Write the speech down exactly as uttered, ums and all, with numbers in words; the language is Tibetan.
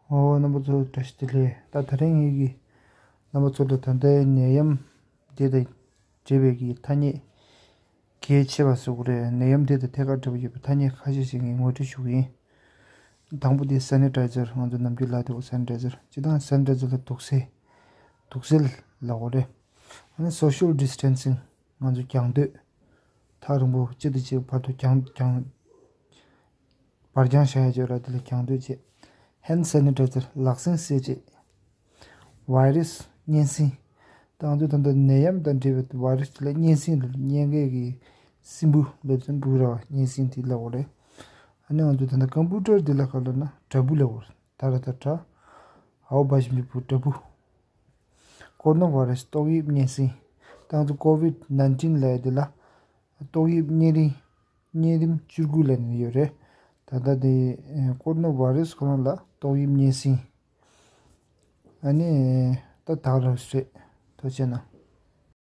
ཨོ། རྣམ་པ་ཚོ་བཀྲ་ཤིས་བདེ་ལེགས། ད་དེ་རིང་ངེད་ཀྱིས་རྣམ་པ་ཚོ་ལ་ད་ལྟའི་ནད་ཡམས་འདི་དང་འབྲེལ་བའི་གི་ཐ་སྙད་གལ་ཆེ་བ་ཟེར་དགོས་རེད། ནད་ཡམས་འདི་དང་ཐད་ཀར་འབྲེལ་བ་ཡོད་པའི་ཐ་སྙད་ཁ་ཤས་ཤིག་ངས་ངོ་སྤྲོད་ཞུ་གི་ཡིན། དང་པོ་དེ་སེ་ནི་ཊའི་ཛར། ང་ཚོ་ནམ་རྒྱུན་ལབ་དེ་སེ་ནི་ཊའི་ཛར། སྤྱིར་བཏང་སེ་ནི་ཊའི་ཛར་ལ་དུག་སེལ། དུག་སེལ་ལབ་དགོས་རེད། ཨ་ནི་social distancing། ང་ཚོ་རྒྱང་སྡོད། ཐག་རིང་པོ་གཅིག་དང་གཅིག་བར་དུ་རྒྱང་རྒྱང་། བར་རྒྱང་བཞག་ཡ་བྱས་ར། དེ་ལ་རྒྱང་སྡོད་བྱེད། ཧེན་ཌི་སེ་ནི་ཊའི་ཛར། ལག་སེན་བསྲེག་བྱེད། བྷའི་རུ་སི། གཉན་སྲིན། ད་ང་ཚོ་ད་ལྟ་ནད་ཡམས་དང་འབྲེལ་བའི་བྷའི་རུ་སི་དེ་ལ་གཉན་སྲིན་ལབ། གཉན་གའི་གི་སྲིན་འབུ་ལབ་ཙམ་འབུ་ར་བ། གཉན་སྲིན་དེ་ལབ་དགོས་རེད། ཨ་ནི་ང་ཚོ་ད་ལྟ་ཀམ་པུ་ཊར་འདི་ལ་ག་ལབ་ན་དྲ་འབུ་ལབ་དགོས་རེད། ད་ར་ད་དྲ། འ་འོག་བ་ཞབས་ཀྱུ་འབུ། དྲ་འབུ། ཀོ་རོ་ན་བྷའི་རུ་སི། ཏོག་དབྱིབས་གཉན་སྲིན། ད་ང་ཚོ་ཀོ་ཝིཌ་ནའིན་ཊིན་ལབ་ཡ་འདི་ལ་ཏོག་དབྱིབས་གཉན་རིམས། གཉན་རིམས་བཅུ་དགུ་ལབ་ནས་ཡོད་རེད། ད་ལྟ་དེ་ཀོ་རོ་ན་བྷའི་རུ་སི་ཁོ་རང་ལ་ཏོག་དབྱིབས་གཉན་སྲིན། ཨ་ནི་ད་དར་ར་རེད། ཐུགས་རྗེ་གནང་།